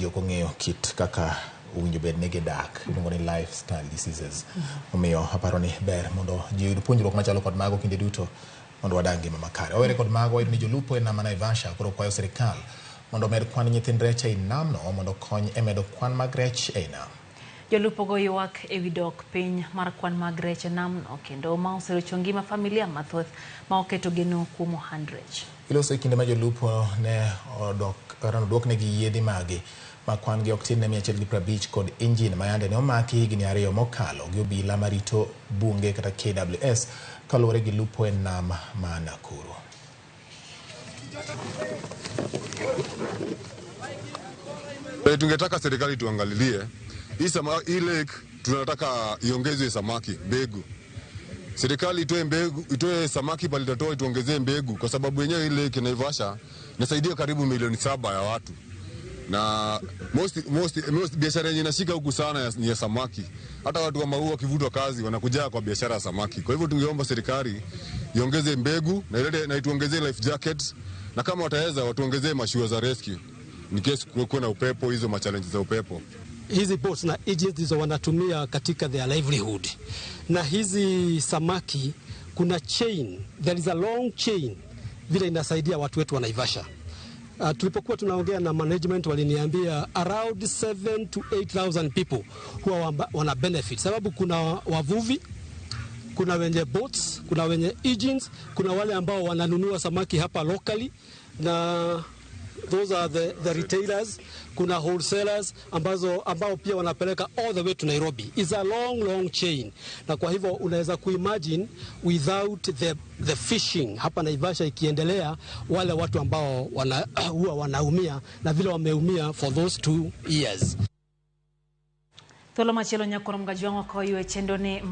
ji ok ong'eyo kit kaka owinjo bed ni gidak, iluongo ni lifestyle diseases. Omiyo aparo ni ber mondo ji oyud puonjruok machalo kod mago kinde duto mondo wadag ngima makare. Wawere kod mago, wayudo ni jolupo e nam ma Naivasha koro kwayo sirikal mondo omed kwan nyithind rech ei namno mondo okony e medo kwan mag rech ei nam. Jolupo go ywak ewi dok piny mar kwan mag rech e namno kendo ma oserocho ngima familia mathoth ma oketo geno kuom ohand rech. Iloso e kinde ma jolupo ne odwoknegi yiedhi magi ma kwan gi ok tin ne 150 kod injin ma yande ne omaki higni 2 mokalo gi obila marito bunge kata KWS kaluwore gi lupo e nam ma Nakuru. Tungetaka serikali tuangalilie hii lake, tunataka iongezwe samaki mbegu. Serikali itoe mbegu, itoe samaki bali itatoa ituongezee mbegu, kwa sababu yenyewe ile lake Naivasha inasaidia karibu milioni 7 ya watu. Na most biashara yenye inashika huku sana ni ya samaki. Hata watu kama huwa wakivutwa kazi wanakuja kwa biashara ya samaki. Kwa hivyo tungeomba serikali iongeze mbegu na ilete na ituongezee life jackets, na kama wataweza watuongezee mashua za rescue in case kuwe na upepo, hizo ma challenge za upepo. Hizi boats na engines ndizo wanatumia katika their livelihood. Na hizi samaki kuna chain, there is a long chain vile inasaidia watu wetu wa Naivasha. Tulipokuwa tunaongea na management waliniambia around 7 to 8,000 people huwa wana benefit, sababu kuna wavuvi, kuna wenye boats, kuna wenye engines, kuna wale ambao wananunua samaki hapa locally, na those are the retailers, kuna wholesalers ambao pia wanapeleka all the way to Nairobi. It's a long, long chain. Na kwa hivyo unaweza kuimagine without the fishing hapa Naivasha ikiendelea, wale watu ambao huwa wanaumia na vile wameumia for those 2 years. Thuolo machielo nyakoro mgajwang'o koywe chenro ni.